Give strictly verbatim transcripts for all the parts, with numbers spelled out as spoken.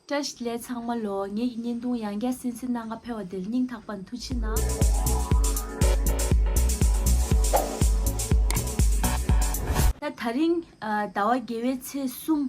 བཀྲ་ཤིས་བདེ་ལེགས་ཚང་མ་ལོ། ངེད་ཀྱི་བརྙན་ཐུང་ཡང་བསྐྱར་གསན་གཟིགས་གནང་ག་ཕེབས་པ་དེར་སྙིང་ཐག་པ་ནས་ཐུགས་རྗེ་གནང་། ད་ད་རིང་ཨ་ཟླ་བ་བརྒྱད་པའི་ཚེས་གསུམ།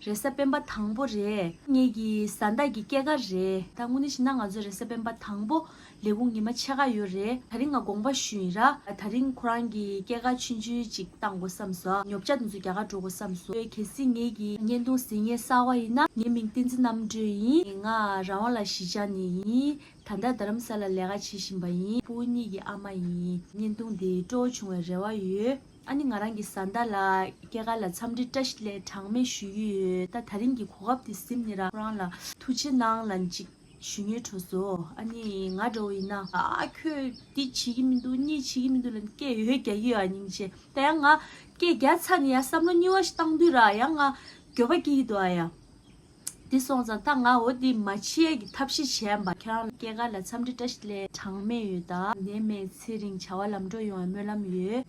རེས་གཟའ་སྤེན་པ་དང་པོ་རེད། ངེད་ཀྱི་བཟའ་ཟླ་གི་སྐྱེས་སྐར་རེད། ད་དངོས་གནས་བྱས་ན་ང་ཚོ་རེས་གཟའ་སྤེན་པ་དང་པོ་ལས་ཁུངས་ཉི་མ་ཕྱེད་ཀ་ཡོད་རེད། ད་རིང་ང་དགོངས་པ་ཞུས་ཡིན་ར། ད་རིང་ཁོ་རང་གི་སྐྱེས་སྐར་ཆུང་ཆུང་ཅིག་བཏང་དགོས་བསམ་སོང་། ཉོ་ཆ་དེ་ཚོ་རྒྱ་གར་འགྲོ་དགོས་བསམ་སོང་། གལ་སྲིད་ངེད་ཀྱི་བརྙན་ཐུང་གཟིགས་མཁན་གསར་པ་ཡིན་ན། ངའི་མིང་བསྟན་འཛིན་རྣམ་གྲོལ་ཡིན། ང་རང་དབང་ལ་གཞིས་ཆགས་ནས་ཡིན། ད་ལྟ་རྡ་རམ་ས་ལ་ལས་ཀ་བྱེད་བཞིན་པ་ཡིན། སྤུ་གུ་གཉིས་ཀྱི་ཨ་མ་ཡིན། བརྙན་ཐུང་འདི་སྤྲོ་བོ་བྱུང་བའི་རེ་བ་ཡོད། ཨ་ནི་ང་རང་གི་བཟའ་ཟླ་ལ་སྐྱེས་སྐར་ལ་འཚམས་འདྲི་བཀྲ་ཤིས་བདེ་ལེགས་གྲངས་མེད་ཞུ་གི་ཡོད། ད་ད་རིང་གི་གོ་སྐབས་འདི་ཟིན་ནས་ར་ཁོ་རང་ལ་ཐུགས་རྗེ་གནང་ལབ་ཅིག་ཞུ་སྙིང་བྲོ་སོང་། ཨ་ནི་ང་འདྲ་བོ་ཡིན་ན། ཨ་ཁྱོད་འདི་བྱེད་ཀྱི་མི་འདུག་གཉིས་བྱེད་ཀྱི་མི་འདུག་ལབ་ནས་སྐད་ཡོད་རྒྱག་གི་ཡོད། ཨ་སྙིང་རྗེ། ད་ཡང་ང་སྐད་རྒྱག་ཚར་ནས་ཡང་བསམ་བློ་རྙིང་བ་ཞིག་བཏང་དུས་ར་ཡང་ང་འགྱོད་པ་སྐྱེ་གི་འདུག་ཨ་ཡ། འདི་སོང་ཙང་ད་ང་འོ་འདི་མ་བྱེད་ཀྱི་ཐབས་ཤེས་བྱས་པ། ཁྱེད་རང་ལ་སྐྱེས་སྐར་ལ་འཚམས་འདྲི་བཀྲ་ཤིས་བདེ་ལེགས་གྲངས་མེད་ཡོད། ད་ནད་མེད་ཚེ་རིང་བྱ་བ་ལམ་འགྲོ་ཡོང་བའི་སྨོན་ལམ་ཡོད།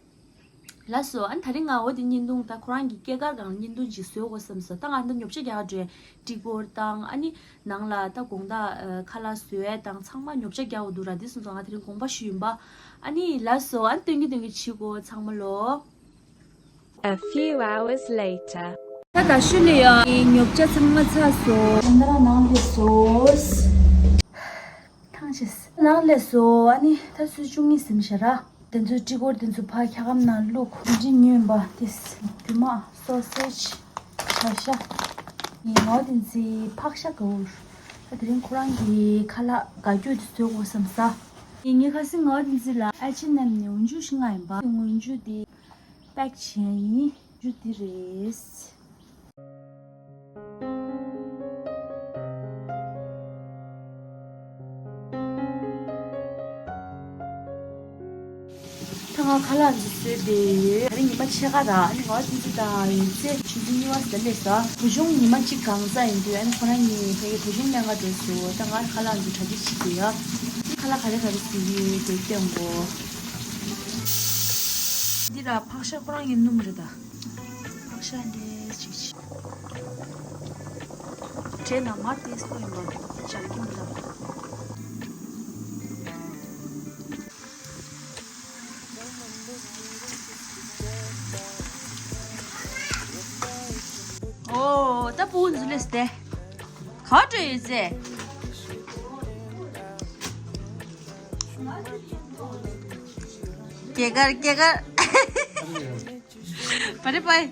ལགས་སོ། ཨ་ནི་ད་རིང་ང་འོ་འདི་བརྙན་ཐུང་ད་ཁོ་རང་གི་སྐྱེས་སྐར་སྒང་ལ་བརྙན་ཐུང་ཅིག་བཟོ་དགོས་བསམ་སོང་། ད་ང་ད་ཉོ་ཆ་རྒྱག་འགྲོ། ཊི་གོ་དང་ཨ་ནི་ནང་ལ་ད་དགོང་དག་ཨ་ཁ་ལག་བཟོ་ཡས་དང་ཚང་མ་ཉོ་ཆ་རྒྱག་དགོས་འདུག་ར། འདི་སོང་ཙང་ང་དེ་རིང་དགོངས་པ་ཞུས་ཡིན་པ། ཨ་ནི་ལགས་སོ། ཨ་ནི་སྟོན་གྱི་སྟོན་གྱི་བྱེད་དགོས་ཚང་མ་ལོ། A few hours later. ད་ད་ཤུལ་ལ་ཡ་ཉོ་ཆ་ཚང་མ་ཚར་སོང་། ད་ང་རང་ནང་སླེབས་སོང་། ཐང་ཆད། ནང་སླེབས་སོང་། ཨ་ནི་ད་ཆུ་ཚོད་བཅུ་གཉིས་ཟིན་ཤག་ར། དེ་ཚོའི་ཊི་གོ་དེ་ཚོ་ཕར་འཁྱག་སྒམ་ནང་བླུགས། འདི་ཉོས་པ་དེ་རྒྱུ་མ་སོ་སེ་ཇི་བྱ་ཤ་ཡིན་ནོ། དེ་ཚོའི་ཕག་ཤ་གའུར། ད་དེ་རིང་ཁོ་རང་གི་ཁ་ལག་དགའ་སྐྱོ་དེ་བཟོ་དགོས་བསམ་ས། ངས་ཁ་སང་ང་དེ་ཚོ་ལ་ཨེཆ་ཨེན་ཨེམ་ནས་འོན་ཆུ་ཞིག་མངགས་ཡིན་པ། འོན་ཆུ་དེ་པེག་བྱས་ཡིན། འོན་ཆུ་དེ་རེད། ད་ང་ཁ་ལག་འདི་བཟོས་བསྡད་ཡོད། ད་རིང་ཉི་མ་ཕྱེད་ཀ་ར། ཨ་ནི་ང་དེ་ཚོ་དང་ཡོད་ཚད་ཆུ་ཚོད་གཉིས་པ་ཟེར་སླེབས་སོང་། བུ་ཆུང་ཉི་མ་གཅིག་གང་ཟག་ཡིན་དུས་ཨ་ནི་ཁོ་རང་གཉིས་ཕ་གི་བུ་ཆུང་སྨན་ཁང་འགྲོ་སོང་། ད་ང་ཁ་ལག་འདི་གྲ་སྒྲིག་བྱེད་དགོས་ཡ། ཁ་ལག་ག་རེ་ག་རེ་བཟོ་གི་ཡོད་དེ་སྟོན་གོ། འདི་ར་ཕག་ཤ་ཁོ་རང་གི་སྣུམ་རེད་ད། ཕག་ཤ་འདྲེ་ཅིག་ཅིག་བྲེ་ན་མར་ཏེས་པོ་ཡིན་པ་ཞར་གྱི་མི་ལ། ཨོ་ད་སྤུ་གུ་འཛུལ་ལེ་སྟེ། ག་བྲོས་ཡོད་ཟེ། སྐྱེས་སྐར་སྐྱེས་སྐར། བ་རེ་པའི།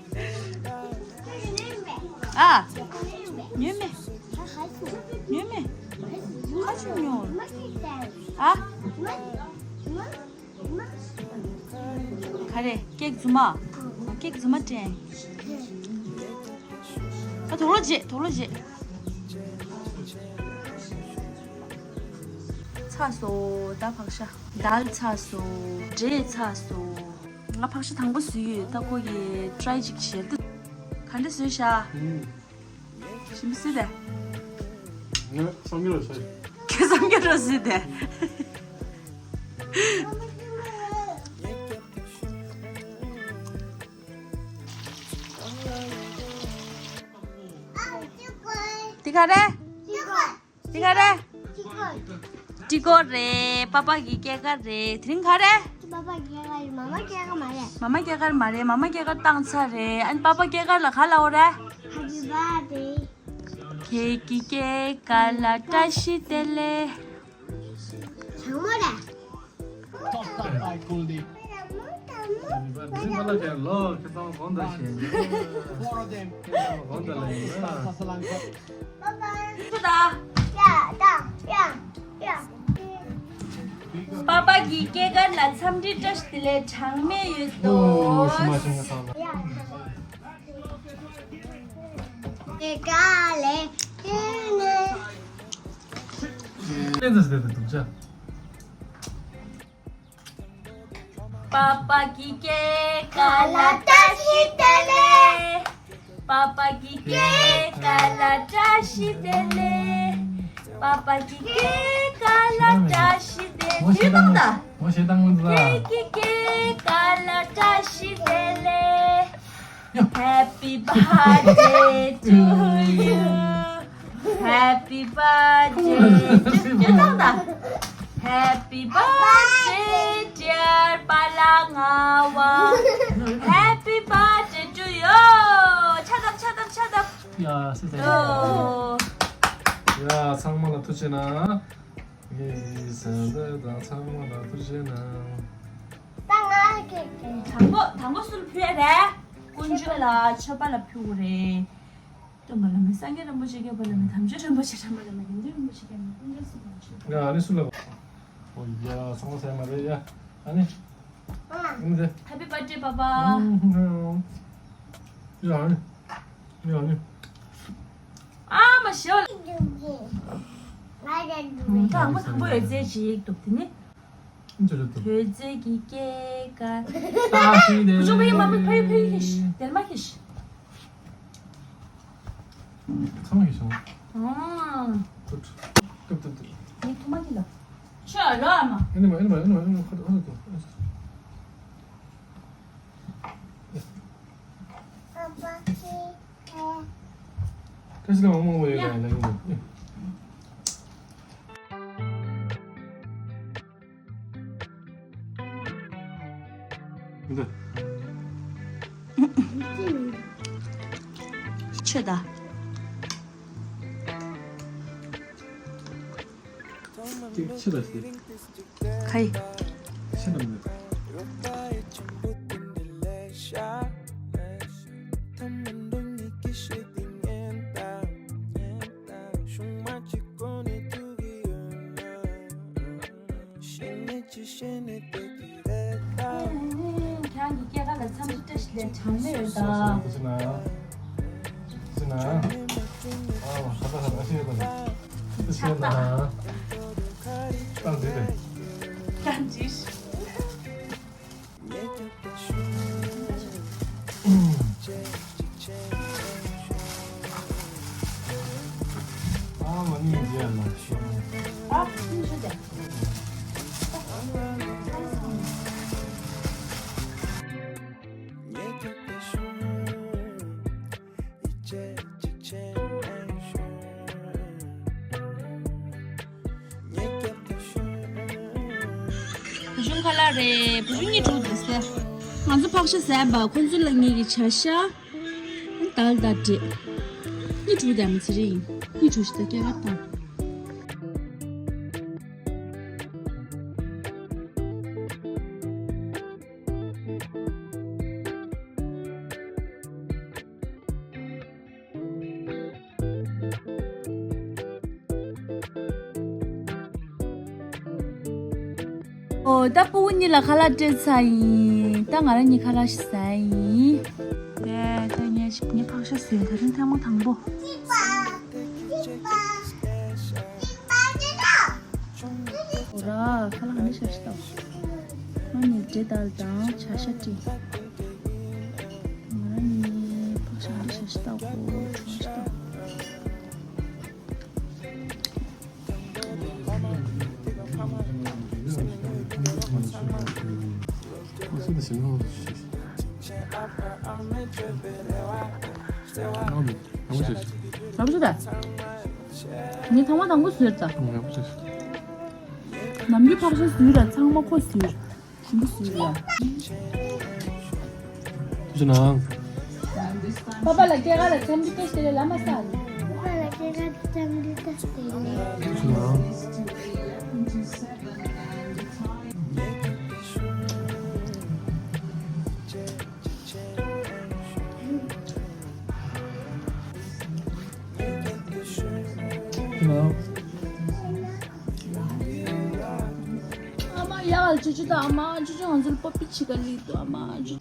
ཨ། ཉོས་མེད། ཉོས་མེད། ཁ་ཆུ་ཉོ། ཨ། ག་རེ་ཀེག་རྫུན་མ། ཀེག་རྫུན་མ་སྤྲད། ཨ་དོག་ལོ་བརྗེ་དོག་ལོ་བརྗེ། ཚ་སོ་ད་ཕག་ཤ། དལ་ཚ་སོ། འདྲེ་ཚ་སོ། ང་ཕག་ཤ་དང་པོ་བཟོས་ཡོད། ད་ཁོ་གིས་ཊི་རའི་ཅིག་བྱེད་དུ། ག་འདྲ་བཟོས་ཤག་ཞིམ་པོ་བཟོས་ཏེ། ངས་བསམ་རྒྱུ་ར་བཟོས། ཁྱོད་བསམ་རྒྱུ་ར་བཟོས་ཏེ། འདི་ག་རེ། འདི་ག་རེ། ཊི་གོ་རེད། པ་པ་གི་སྐྱེས་སྐར་རེད། དེ་རིང་ག་རེ། པ་པ་སྐྱེས་སྐར་རེད། མ་མ་སྐྱེས་སྐར་མ་རེད། མ་མ་སྐྱེས་སྐར་མ་རེད། མ་མ་སྐྱེས་སྐར་བཏང་ཚར་རེད། ཨ་ནི་པ་པ་སྐྱེས་སྐར་ལ་ག་ལབ་དགོས་རེད། Happy birthday. ཁྱེད་ཀྱི་སྐྱེས་སྐར་ལ་བཀྲ་ཤིས་བདེ་ལེགས། གྲང་མོ་རེད། ཐོག་ཐག་པའི་ཀུལ་འདི། ཁྱེད་ཚང་གོང་དུ་ཞེས། ཁྱེད་ཚང་གོང་དུ་ལ་ཡིན་ན། པ་པ་གི་སྐྱེས་སྐར་ལ་འཚམས་འདྲི་བཀྲ་ཤིས་བདེ་ལེགས་གྲངས་མེད་ཡོད་དོ། ཨོ་ཤི་མ་ཤི་ང་ཚང་ལ། ཨེ་ཙི་ཙི་ཙི་འདུག་ཅག་པ་པ་གི་སྐྱེས་སྐར་ལ་བཀྲ་ཤིས་བདེ་ལེགས། པ་པ་གི་སྐྱེས་སྐར་ལ་བཀྲ་ཤིས་བདེ་ལེགས། པ་པ་གི་སྐྱེས་སྐར་ལ་བཀྲ་ཤིས་བདེ་ལེགས། ངོ་ཤེས་དང་། ངོ་ཤེས་དང་། ཁྱེད་ཀྱི་སྐྱེས་སྐར་ལ་བཀྲ་ཤིས་བདེ་ལེགས། Happy birthday to you. Happy birthday to you. Happy birthday, dear Palangava. Happy birthday to you. ཆ་བརྡབ། ཆ་བརྡབ། ཆ་བརྡབ། ཡ། སེ་སེ། ཡོ། ཡ། ཚང་མ་ལ་ཐུགས་རྗེ་གནང་། ཡེ། ས་འདི་དང་ཚང་མ་ལ་ཐུགས་རྗེ་གནང་། དང་པོ། དང་པོ་སུ་ལ་ཕུལ་ཡ་རེད། དཀོན་མཆོག་ལ་མཆོད་པ་ལ་ཕུལ་དགོས་རེད། སྟོན་པ་བླ་མེད་སངས་རྒྱས་རིན་པོ་ཆེ། སྐྱོབ་པ་བླ་མེད་དམ་ཆོས་རིན་པོ་ཆེ། སྟོན་པ་བླ་མེད་དགེ་འདུན་རིན་པོ་ཆེ། སྐྱབས་གནས་དཀོན་མཆོག་གསུམ་ལ་མཆོད། ཡ། ཨ་ནི་སུ་ལ། ཨོ་ཡ། ཚང་མ་ཟ་མ་རེད་ཡ། ཨ་ནི། ཨ་ནི་དེ། Happy birthday, Papa. ཡ། ཨ་ནི། ཡ། ཨ་ནི། ཨ་མ་ཞོ། ད་ཨ་མ་དང་པོ་ཡོད་ཚད་ཅིག་འདུག་དེ་ནི། ཨ་ཅོ་ཅོ་ཅོ། དོལ་རྩེད་ཀྱི་སྐྱེས་སྐར། ཨ་ཤི་དེ། བུ་ཆུང་ཕ་གི་མ་མི་ཕ་གི་ཕ་གི་ཁེ་ཤི། དེར་མ་ཁེ་ཤི། ཚང་མ་ཁེ་ཤི། ཨ། ཏུབ་ཏུབ་ཏུབ། ངས་ཐུག་མ་ཁེ་ལ། ཆོ་རོ་ཨ་མ། ཨ་ནི་མ། ཨ་ནི་མ། ཨ་ནི་མ། ཨ་ནི་མ། ཁ་ཏུ་ཁ་ཏུ། ཁ་ཤི་ལ་མ་མང་བ་ཡོད་ལ་ཡིན་ནོ། འདི། ཆོད་ད། ཅིག་ཕྱི་ལ་ཟེར། ཁའི། ཕྱི་ལ་མི། ཁྱེད་རང་གི་སྐྱེས་སྐར་ལ་འཚམས་འདྲི་བཀྲ་ཤིས་བདེ་ལེགས་གྲངས་མེད་ཡོད་ད། ཨ་ཧོ། ཧ་ད་ཧ་ད། ཨ་ཤི་ཡོད་ད། ཨ་ཤི་ཡོད་ད། ཏང་ཏི་རེད། ཏང་ཏི། ཨ་མ་ནི་ཡིན་ཟེར་ལ་ཤོག་ཨ་ནི་ཤོག་ཅག་བུ་ཆུང་ཁ་ལག་རེད། བུ་ཆུང་གཉིད་དྲུག་དེ་ཟེར། ང་ཚོ་ཕག་ཤ་ཟས་པ། ཁོ་ཚོ་ལ་ངེད་ཀྱི་བྱ་ཤ་དལ་དལ་འདྲེས། གཉིད་དྲུག་དེ་མི་ཚེ་རིང་། གཉིད་དྲུག་ཤི་ད་སྐྱེ་རབས་དང་། ཨོ། ད་སྤུ་གུ་གཉིས་ལ་ཁ་ལག་སྤྲད་ཚར་ཡིན། ད་ང་རང་གཉིས་ཁ་ལག་ཞིག་ཟ་ཡིན། ད་ད་ངས་ངས་ཕག་ཤ་ཟོས། ད་རིང་ཐེངས་མ་དང་པོ། ཨོ་ར། ཁ་ལག་འདི་ཞབས་ཕྱི་ལྟ། ང་ནི་འབྲས་དལ་དང་བྱ་ཤ་སྤྲད། ང་ནི་ཕག་ཤ་འདི་ཞབས་ཕྱི་ལྟ་གོ། ཁྲོ་ཤ་ལྟ། ལབ་ཤི་ད། ངས་ཐང་བ་དང་པོ་ཟོས་ཙང་། ནམ་རྒྱུན་ཕག་ཤ་ཟོས་ར་ཚང་མ་ཁོ་ཟོས། ཞིམ་པོ་ཟོས་ར། ཅི་ན། པ་པ་ལ་སྐྱེས་སྐར་ལ་འཚམས་འདྲི་བཀྲ་ཤིས་བདེ་ལེགས་ལབ་མ་ས། པ་པ་ལ་སྐྱེས་སྐར་འཚམས་འདྲི་བཀྲ་ཤིས་བདེ་ལེགས། ཅི་ན། ཨ་མ་ཡག་ལ་ཅི་ཅི་ད། ཨ་མ་ཅི་ཅི་ང་ཚོར་པ་པི་ཆི་ག་ལི་དུ། ཨ་མ་ཅི།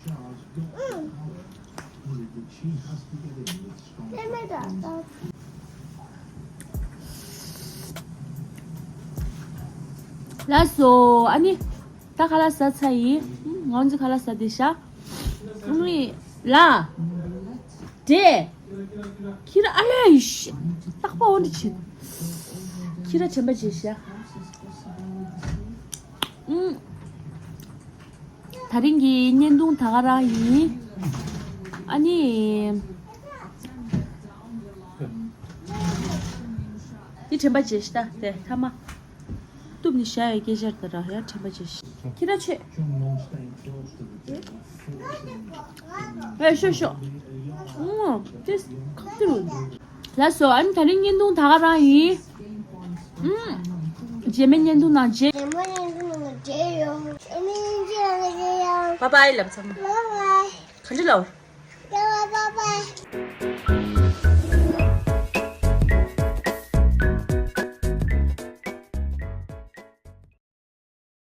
ལགས་སོ། ཨ་ནི་ད་ཁ་ལག་ཟ་ཚར་ཡིན། ང་ཚོ་ཁ་ལག་ཟ་བསྡད་ཤག་ཨ་ནི་ལ། དེ། ཁྱི་ར་ཨ་ལས། རྟག་པ་འོ་འདི་བྱེད། ཁྱི་ར་དྲན་པ་བྱེད་ཤག་ཨུམ། ད་རིང་གི་བརྙན་ཐུང་ད་ག་རང་ཡིན། ཨ་ནི། འདི་དྲན་པ་བརྗེད་ཤི་ད་དེ་ཐ་མ། གཏུབ་ནི་བཞག་ཡོད་སྐད་ཆར་ད་ར་ཡ་དྲན་པ་བརྗེད་ཤི། ཁྱི་ར་ཆེ། ཨེ་ཤོ་ཤོ། ཨོ་ཏིས་ཁག་ཏི་རུ། ལགས་སོ་ཨ་ནི་ད་རིང་བརྙན་ཐུང་ད་ག་རང་ཡིན། ཨུམ། རྗེས་མའི་བརྙན་ཐུང་ནང་མཇལ། རྗེས་མའི་བརྙན་ཐུང་ནང་མཇལ་ཡོང་། རྗེས་མའི་བརྙན་ཐུང་ནང་མཇལ་ཡོང་། བཱའི་བཱའི་ལབ་ཚང་མ། བཱའི་བཱའི། ག་འདྲ་ལབ།